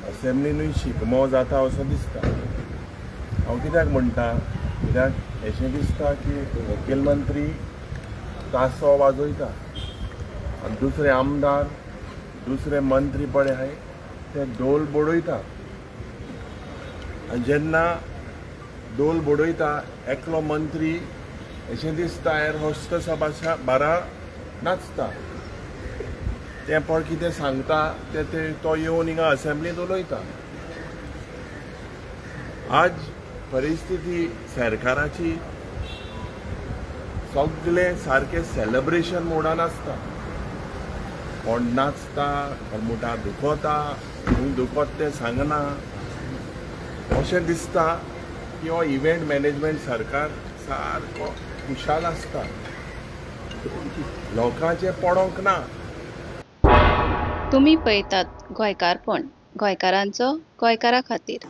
असेंब्लीनूय शिगमो जाता असो दिसता. हांव कित्याक म्हणटा, कित्याक अशें दिसता की मुखेलमंत्री तासो वाजयता आनी दुसरे आमदार, दुसरे मंत्री पळय आहाय ते ढोल बडयता. आनी जेन्ना ढोल बडयता एकलो मंत्री, अशें दिसता एअर होस्टसा भाशा बारा नाचता. तें पळ कितें सांगता तें ते तो येवन हिंगा असेंब्लींत उलयता. आज परिस्थिती सरकाराची सगळे सारके सेलिब्रेशन मोडान आसता. कोण नाचता, कोण मुठार दुखोता, खंय दुखोत तें सांगना. अशें दिसता की हो इव्हेंट मॅनेजमेंट सरकार सारको खुशाल आसता, लोकांचें पडोंक ना. तुमी पळयतात गोंयकारपण, गोंयकारांचो गोंयकारा खातीर.